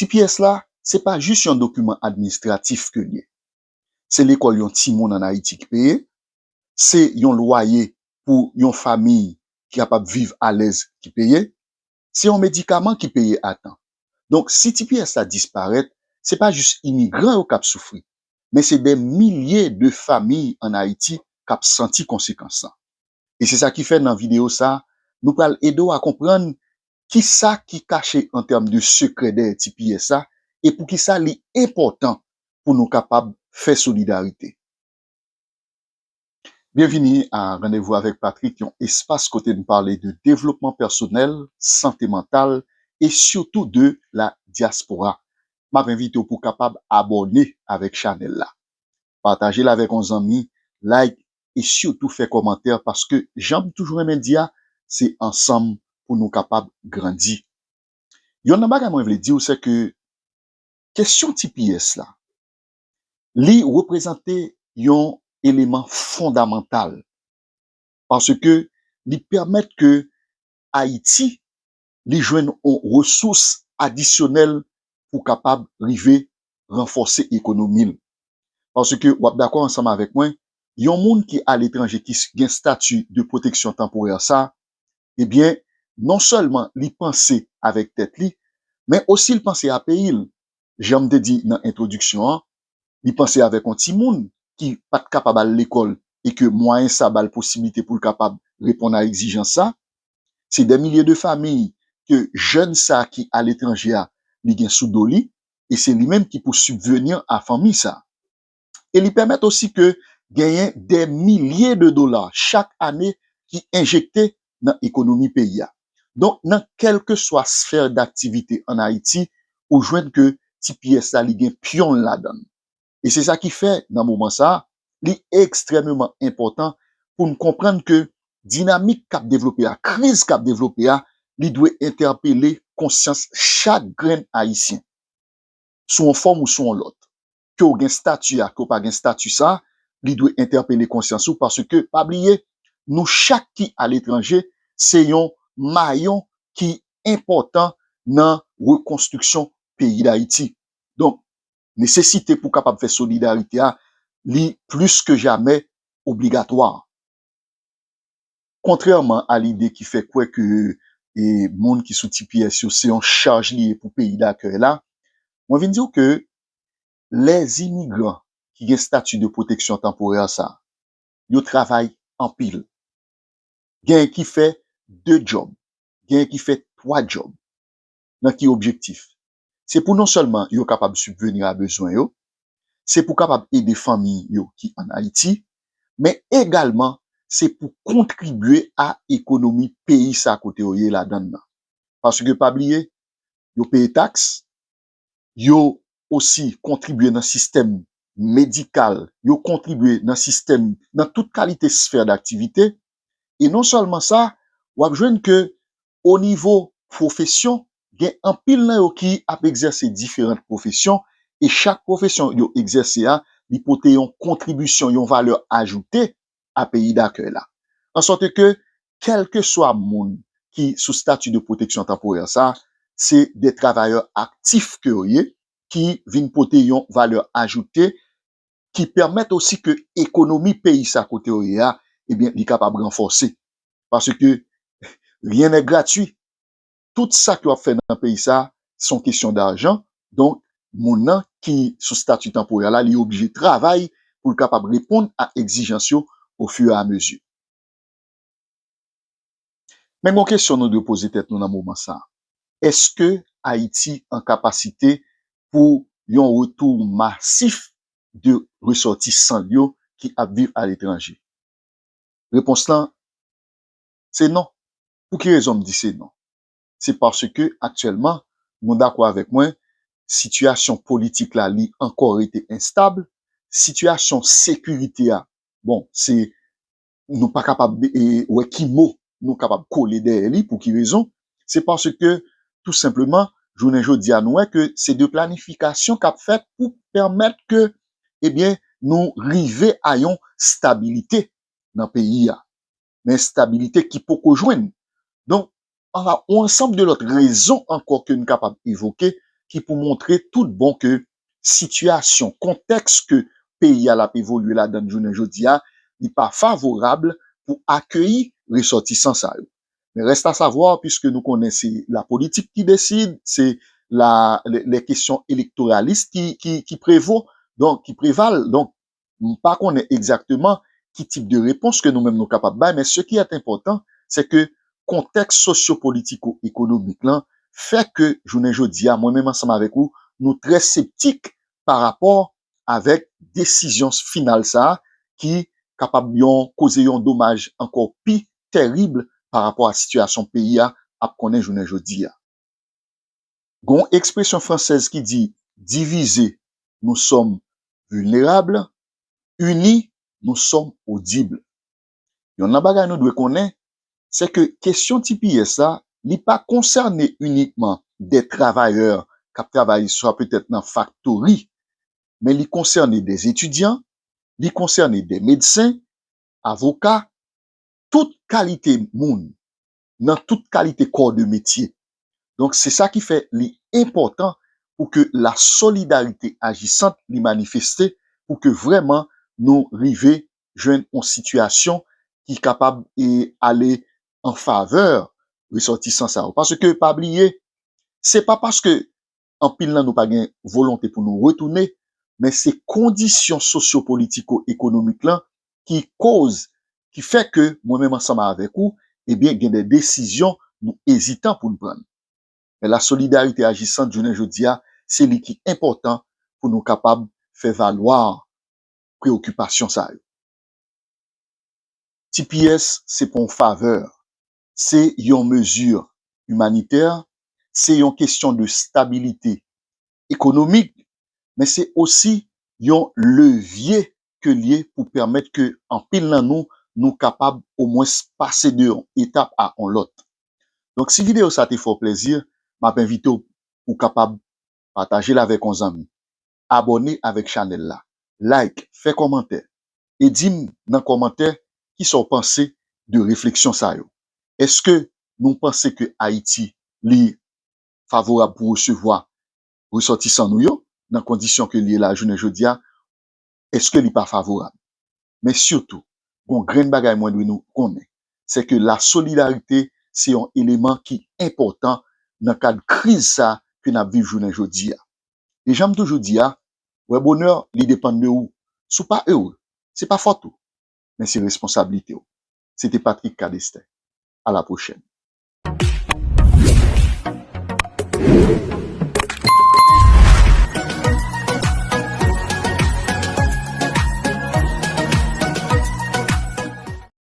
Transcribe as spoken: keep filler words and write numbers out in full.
T P S la, se pa jis yon dokiman administratif ke l ye. Se lekòl yon timoun ann Ayiti ki peye, se yon lwaye pou yon fanmi ki kapab viv alèz ki peye, se yon medikaman ki peye a tan. Donk, si T P S la disparèt, se pa jis imigran yo k ap soufri, men se dè milye de fanmi ann Ayiti k ap santi konsekans lan. E se sa ki fè nan videyo sa, nou pral ede w a konprann kisa ki kache an tèm de sekrè dèyè T P S la e poukisa li enpòtan pou nou kapab fè solidarite. Byenvini a Randevou avèk Patrick, yon espas kote n pale de devlopman pèsonèl, sante mantal e sitou de la dyaspora. M ap envite w pou w kapab abòne avèk chanèl la. Pataje l avèk yon zanmi, like e sitou fè kòmantè paske jan m toujou renmen di a, se ansanm pou nou kapab grandi. Yonn nan bagay mwen vle di w se ke kesyon T P S la, li reprezante yon eleman fondamantal paske li pèmèt ke Ayiti li jwenn yon resous adisyonèl pou kapab rive ranfòse ekonomi l. Paske w ap dakò ansanm avèk mwen, yon moun ki aletranje ki s- gen stati de pwoteksyon tanporè sa, ebyen, non sèlman li panse avèk tèt li, men osi l panse a peyi l. Jan m te di nan entwodiksyon an, li panse avèk yon timoun ki pa t kapab al lekòl e ke mwayen sa ba l posiblite pou l kapab reponn a egzijans sa. Se dè milye de fanmi ke jèn sa ki aletranje a, li gen sou do li, e se li menm ki pou sibveni a fanmi sa. E li pèmèt osi ke genyen dè milye de dola chak ane ki enjekte nan ekonomi peyi a. Donk, nan kèlkeswa sfè daktivite ann Ayiti, ou jwenn ke T P S la, li gen pyon l ladan l. E se sa ki fè, nan moman sa a, li ekstrèmeman enpòtan pou n konprann ke dinamik k ap devlope a, kriz k ap devlope a, li dwe entèpele konsyans chak grenn Ayisyen, sou yon fòm ou sou yon lòt. Ke w gen stati a, ke w pa gen stati sa, li dwe entèpele konsyans ou, paske, pa bliye, nou chak ki aletranje, se yon mayon ki enpòtan nan rekonstriksyon peyi Dayiti. Donk, nesesite pou kapab fè solidarite a, li plis ke jamè obligatwa. Kontrèman a lide ki fè kwè ke, e, moun ki sou T P S yo se yon chaj li ye pou peyi dakèy la, mwen vin di w ke lèzimigran ki gen stati de pwoteksyon tanporè sa, yo travay anpil. Genyen ki fè de djòb, genyen ki fè twa djòb. Nan ki objektif? Se pou non sèlman yo kapab sibveni a bezwen yo, se pou kapab ede fanmi yo ki ann Ayiti, men egalman se pou kontribye a ekonomi peyi sa kote yo ye ladan l nan. Paske pa bliye, yo peye taks, yo osi kontribye nan sistèm medikal, yo kontribye nan sistèm, nan tout kalite sfè daktivite. E non sèlman sa, w ap jwenn ke o nivo pwofesyon, gen anpil nan yo ki ap egzèse diferan pwofesyon, e chak pwofesyon yo egzèse a, li pote yon kontribisyon, yon valè ajoute a peyi dakèy la. Ansòt ke, kèlkeswa moun ki sou stati de pwoteksyon tanporè sa, se de travayè aktif ke yo ye, ki vin pote yon valè ajoute, ki pèmèt osi ke ekonomi peyi sa kote yo ye a, ebyen, li kapab ranfòse. Paske rien n'est gratuit. Tout sa ke w ap fè nan peyi sa, se yon kesyon dajan. Donk, moun nan ki sou stati tanporè la, li oblije travay pou l kapab reponn a egzijans yo au fur et à mesure. Men gon kesyon nou dwe poze tèt nou nan moman sa. Èske Ayiti an kapasite pou yon retou masif de resòtisan l yo ki ap viv aletranje? Repons lan, se non. Pou ki rezon m di se non? Se paske aktyèlman, nou dakò avèk mwen, sitiyasyon politik la, li ankò rete enstab, sitiyasyon sekirite a, bon, se, nou pa kapab, e, wè ki mo nou kapab kole dèyè li, pou ki rezon? Se paske, tou senpleman, jounen jodi a, nou wè ke se de planifikasyon k ap fèt pou pèmèt ke, ebyen, nou rive a yon stabilite nan peyi a. Men stabilite ki poko jwenn. Donk, anfen, yon ansanm de lòt rezon ankò ke n kapab evoke ki pou montre tout bon ke sitiyasyon, kontèks ke peyi a l ap evolye ladan l jounen jodi a, li pa favorab pou akeyi resòtisan sa yo. Men reste à savoir, puisque nou konnen se la politik ki deside, se la, les, les questions électoralistes ki, ki, ki prevo, donk, ki preval. Donk, m pa konnen egzakteman ki tip de repons ke nou menm nou kapab bay, men ce qui est important, c'est que kontèks sosyopolitiko-ekonomik lan fè ke jounen jodi a, mwen menm ansanm avèk ou, nou trè septik pa rapò avèk desizyon final sa a ki kapab yon koze yon domaj ankò pi tèrib pa rapò a sitiyasyon peyi a ap konnen jounen jodi a. Gon ekspresyon fransèz ki di, divize, nou sòm vilnerab, ini, nou sòm odib. Yonn nan bagay nou dwe konnen, se ke kesyon T P S la, li pa konsène inikman de travayè k ap travay swa petèt nan faktori, men li konsène de etidyan, li konsène de medsen, avoka, tout kalite moun, nan tout kalite kò de metye. Donk, se sa ki fè li enpòtan pou ke la solidarité agissante li manifeste, pou ke vrèman nou rive jwenn yon sitiyasyon ki kapab e, ale an favè resòtisan sa yo. Paske, pa bliye, se pa paske anpil nan nou pa gen volonte pou nou retounen, men se kondisyon sosyopolitiko-ekonomik lan ki koz, ki fè ke mwen menm ansanm avèk ou, ebyen, gen de desizyon nou ezitan pou n pran. Men la solidarité agissante jounen jodi a, se li ki enpòtan pou nou kapab fè valwa preokipasyon sa yo. T P S se pa yon favè, se yon mezi imanitè, se yon kesyon de stabilite ekonomik, men se osi yon levye ke l ye pou pèmèt ke anpil nan nou, nou kapab omwens pase de yon etap a yon lòt. Donk, si videyo sa te fè w plezi, m ap envite w pou w kapab pataje l avèk yon zanmi. Abòne avèk chanèl la. Like, fè kòmantè. E di m nan kòmantè kisa w panse de refleksyon sa yo. Èske nou panse ke Ayiti li favorab pou resevwa resòtisan nou yo nan kondisyon ke li ye la jounen jodi a? Èske li pa favorab? Men sitou, gon grenn bagay mwen dwe nou konnen, se ke la solidarité se yon eleman ki enpòtan nan kad kriz sa ke n ap viv jounen jodi a. E jan m toujou di a, wè bonè, li depann de ou. Si w pa ere, se pa fòt ou, men se responsablite w. Se te Patrick Cadestin. A la pwochèn.